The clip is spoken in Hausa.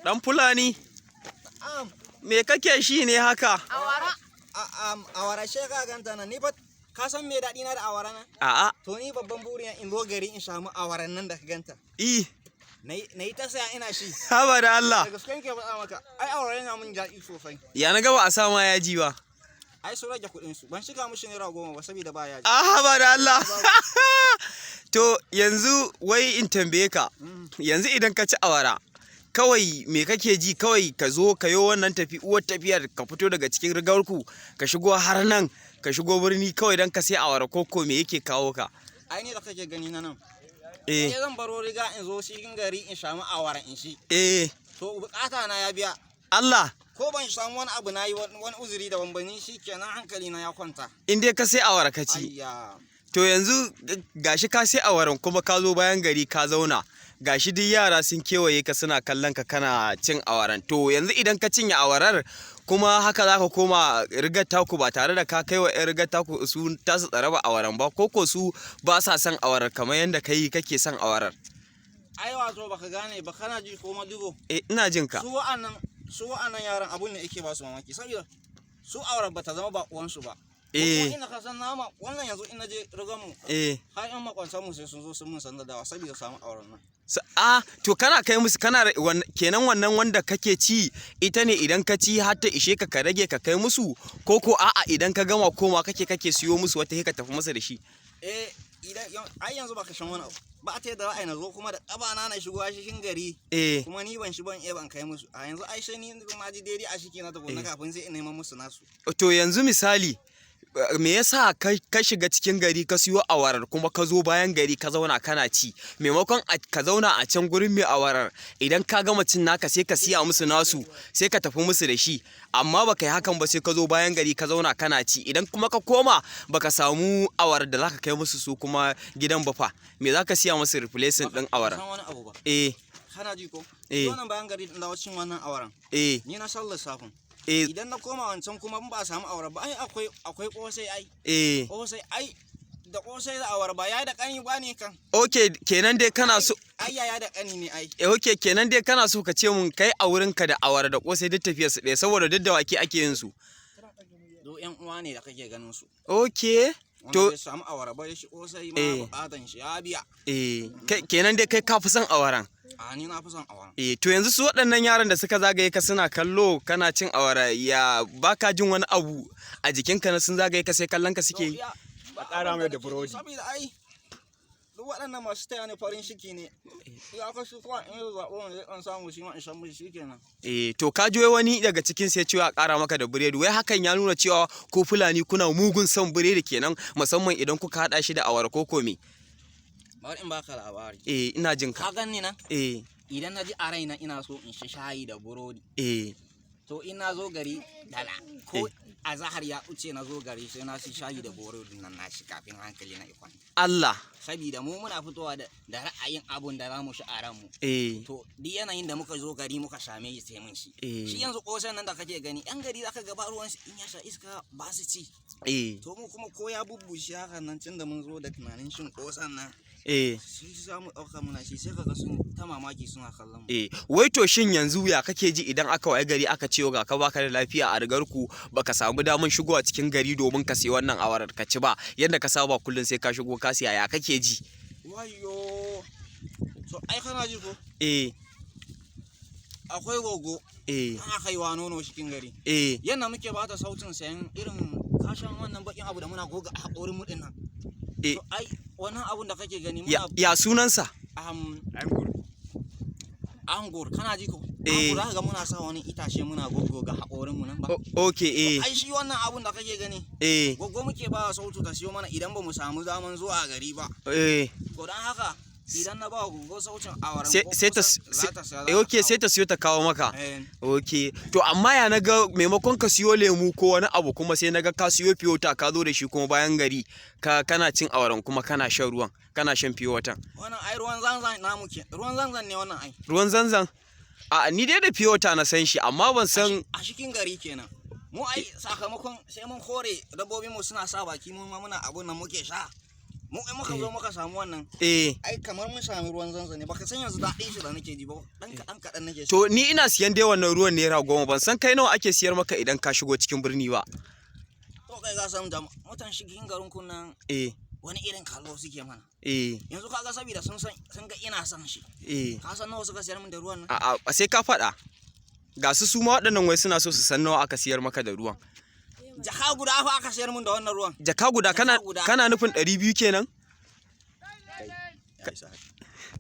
Ɗan Fulani, Am, me kake shi ne haka? awara. Awara she ka ganta nan ni fa ka san me daɗi na da awara na? A'a, To ni babban burina in zo gari in samu awaran nan da ka ganta. i, Na yi ta saya ina shi. Haba da Allah. Da gaske nake faɗa maka. Ai awara yana mun daɗi sosai. Ya na gaba a sa ma yaji ba. Ai sun rage kuɗin su. Ban shiga mushi ₦10 ba saboda ba yaji. A haba da Allah. To yanzu wai in tambaye ka, yanzu idan ka ci awara, kawai me kake ji? Kawai ka zo ka yi wannan tafi uwar tafiyar, ka fito daga cikin rigarku ka shigo har nan, ka shigo birni kawai don ka sai awara, koko me yake kawo ka? Ai ni da kake gani na nan. Eh. Sai zan baro riga in zo cikin gari in samu awara in shi. To bukata na ya biya. Allah. Ko ban samu wani abu na yi wani uzuri da bambani shi kenan, hankali na ya kwanta. In dai ka sai awara ka ci. Ayya. To yanzu gashi ka sai awaran kuma ka zo bayan gari ka zauna. Gashi duk yara sun kewaye ka suna kallon ka kana cin awaran. To yanzu idan ka cinye awarar kuma haka za ka koma rigar taku ba tare da ka kai wa 'yan rigar taku su tasu tsaraba awaran ba, ko su ba sa son awarar kamar yadda kai kake son awarar? Ai wato baka gane ba, kana ji ko madugo? Eh, ina jin ka. Su wa'annan yaran abun ne yake ba su mamaki saboda su auren bata zama ba uwansu ba. Eh. Kuma ina ka san nama wannan yanzu in naje rigan mu har yan makwantan mu sai sun zo sun mun sanda dawa saboda samu auren nan. A to kana kai musu kana kenan wannan wanda kake ci ita ne idan ka ci har ta ishe ka, ka rage ka kai musu, ko a'a, idan ka gama koma kake siyo musu wata sai ka tafi musu da shi? Eh, idan ai yanzu baka shan wani abu ba ta yadda ra'ayi na zo kuma da ƙaba na shigo cikin gari kuma ni ban shi ban iya ban kai musu a yanzu. Ai sai ni na ji daidai a shiki na tukuna kafin sai in neman musu nasu. To yanzu misali, me yasa ka shiga cikin gari ka siyo awarar kuma ka zo bayan gari ka zauna kana ci, maimakon ka zauna a can gurin mai awarar, idan ka gama cin naka sai ka siya musu nasu sai ka tafi musu da shi? Amma baka yi hakan ba, sai ka zo bayan gari ka zauna kana ci. Idan kuma ka koma baka samu awarar da zaka kai musu su kuma gidan ba fa, me zaka siya musu replacement din awarar? San wani abu ba. Eh. Kana ji ko? Eh. Wannan bayan gari din da cin wannan awaran, ni na san lissafin. Idan na koma wancan kuma in ba a samu awara ba, ai akwai kosai ai. Kosai ai, da kosai da awara ba yayi da kani ba ne kan. Okay, kenan dai kana so Ai yaya da kani ne ai. Eh, okay, kenan dai kana so ka ce mun kai a wurinka da awara da kosai duk tafiyar su ɗaya, saboda duk da wake ake yin su. Do yan uwa ne da kake ganin su. Okay. Wanda To bai samu awara ba ya shi kosai ma bukatan shi ya biya. Eh, kenan dai kai ka fi son awaran. A ni na fi son awara. Eh, to yanzu su waɗannan yaran da suka zagaye ka suna kallo kana cin awara, ya baka jin wani abu a jikinka na sun zagaye ka sai kallon ka suke yi? A ƙara mai da burodi. Saboda ai duk waɗannan masu taya ni farin ciki ne. Ya ka shi kuwa in yi zaɓo wanda zai samu shi ma in shan mishi shikenan. Eh, to ka ji wai wani daga cikin sai cewa a ƙara maka da biredi. Wai hakan ya nuna cewa ko Fulani kuna mugun son biredi kenan, musamman idan kuka haɗa shi da awara, ko me? Bari in baka labari. Eh, ina jin ka. Ka ganni nan? Eh. Idan na ji a raina ina so in sha shayi da burodi, to in na zo gari dala ko azahar ya wuce na zo gari, sai na ci shayi da burodi nan na shi kafin hankali na ikon. Allah. Saboda mu muna fitowa da ra'ayin abun da za mu shi a ranmu. To duk yanayin da muka zo gari muka same shi sai mun shi. Shi yanzu kosan nan da kake gani, yan gari zaka ga ba ruwan su, in ya sha iska ba su ci. To mu kuma ko ya bubbushe hakan nan, tun da mun zo da tunanin shin kosan nan, shi za mu ɗauka muna shi, sai kaga sun ta mamaki suna kallon mu. Eh, wai to shin yanzu ya kake ji idan aka waye gari aka ce ga ka baka da lafiya a rigar ku, baka samu damar shigowa cikin gari domin ka sayi wannan awarar ka ci ba yadda ka saba kullum, sai ka shigo ka siya, ya kake ji? Wayo, to ai kana ji ko? Eh. Akwai gogo ana kaiwa nono cikin gari. Yadda muke bata sautin sayan irin kashan wannan bakin abu da muna goga a haƙorin mu din nan. To ai wannan abun da kake gani muna Ya sunansa? Angur, kana ji ko? Eh. Angur, zaka ga muna sa wani itace muna goggoga haƙorin mu nan ba. Okay, eh. Ai shi wannan abun da kake gani, goggo muke ba sautu ta siyo mana idan ba mu samu zaman zuwa gari ba. To don haka idan na ba goggo sautin awaran ko sai ta kusan za ta siya, za eh, ta okay, sai kawo. ta siyo ta kawo maka. Eh. Okay, to amma ya naga maimakon ka siyo lemu ko wani abu kuma sai naga ka siyo fiyota ka zo da shi kuma bayan gari ka kana cin awaran kuma kana shan ruwan, kana shan fiyowatan? Wannan ai ruwan zanzan namu ke, ruwan zanzan ne wannan ai. Ruwan zanzan? A ni dai da fiyota na san shi, amma ban san. A cikin gari kenan. Mu ai sakamakon sai mun kore dabbobin mu suna sa baki, mu ma muna abun nan muke sha. Mu in muka zo muka samu wannan, ai kamar mun sami ruwan zanzan ne. Baka san yanzu daɗin shi da nake ji ba, dan kaɗan kaɗan nake sha. To ni ina siyan dai wannan ruwan ₦10, ban san kai nawa ake siyar maka idan ka shigo cikin birni ba. To kai ka san jama'a mutan shigin garin kun nan, wani irin kallo suke mana. Yanzu kaga saboda sun san, sun ga ina son shi. Ka san nawa suka siyar min da ruwan nan? A'a, sai ka faɗa. Ga su su ma waɗannan wai suna so su san nawa aka siyar maka da ruwan. Jaka guda fa aka sayar min da wannan ruwan. Jaka guda? Kana Jaka guda. Kana nufin 200 kenan?